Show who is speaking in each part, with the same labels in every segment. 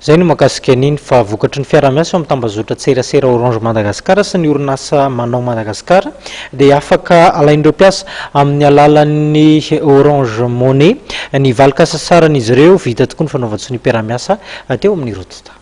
Speaker 1: Izay no mahakasika an'iny fa vokatry ny fiaraha-miasa eo amin'ny tambazotran-tserasera Orange Madagascar sy ny orinasa Manao Madagascar dia afaka alain'ireo mpiasa amin'ny alalan'ny Orange Money ny valin-kasasaran'izy ireo. Vita tokoa ny fanaovan-tsoniam-piaraha-miasa teo amin'ny roa tonta.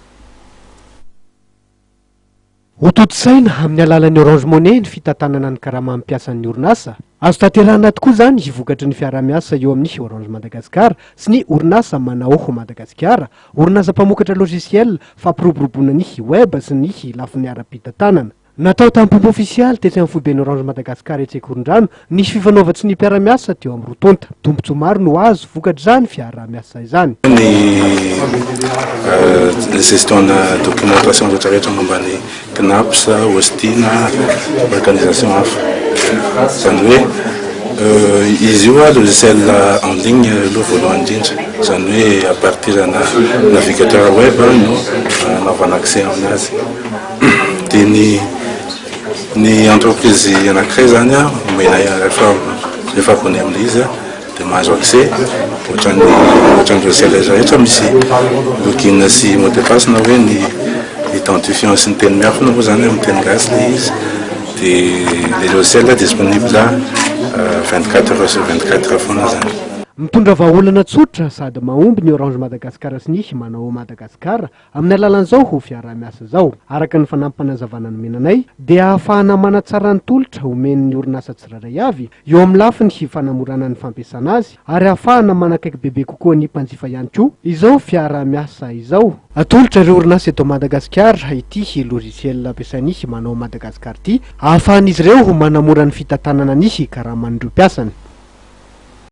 Speaker 2: Hotontosaina amin'ny alalan'ny Orange Money ny fitantanana ny karaman'ny mpiasan'ny orinasa. Azo tanterahina tokoa izany vokatry ny fiaraha-miasa eo amin'ny Orange Madagascar sy ny orinasa Manao Madagasikara, orinasa mpamokatra logiciel fampiroboroboana ny web sy ny lafiny ara-pitantanana. Natao tamin'ny-pomba ofisialy tetsy amin'ny foiben'ny Orange Madagascar etsy Ankorondrano ny fifanaovan-tsonia mpiara-miasa teo amin'ny roa tonta. Tombontsoa maro no azo vokatr'izany fiaraha-miasa izany.
Speaker 3: Ny gestion na documentation rehetra rehetra momba ny Cnaps, Ostie na organisation hafa. Izany hoe izy io logiciel en ligne aloha voalohany indrindra, izany hoe à partir ana navigateur web no anaovana accès aminazy. Dia ny ny entreprise anankiray izany omena rehefa rehefa abonné amin'ilay izy dia mahazo accès ohatran'ny ohatran'ny logiciel rehetra misy login sy mot de passe na hoe ny identifiant sy ny teny miafina moa izany amin'ny teny gasy ilay izy dia ilay logiciel disponible 24 heures sur 24 foana izany.
Speaker 2: Mitondra vahaolana tsotra sady mahomby ny Orange Madagascar sy ny Manao Madagascar Amin'ny alalan'izao ho fiaraha-miasa izao, araka ny fanampim-panazavana nomena anay, dia ahafahana manatsara ny tolotra omen'ny orinasa tsirairay avy eo amin'ny lafiny fanamorana ny fampiasana azy ary ahafahana manakaiky bebe kokoa ny mpanjifa ihany koa izao fiaraha-miasa izao. Atolotra ireo orinasa eto Madagasikara ity logiciel ampiasain'ny Manao Madagascar ity ahafahan'izy ireo manamora ny fitantanana ny karaman'ireo mpiasany.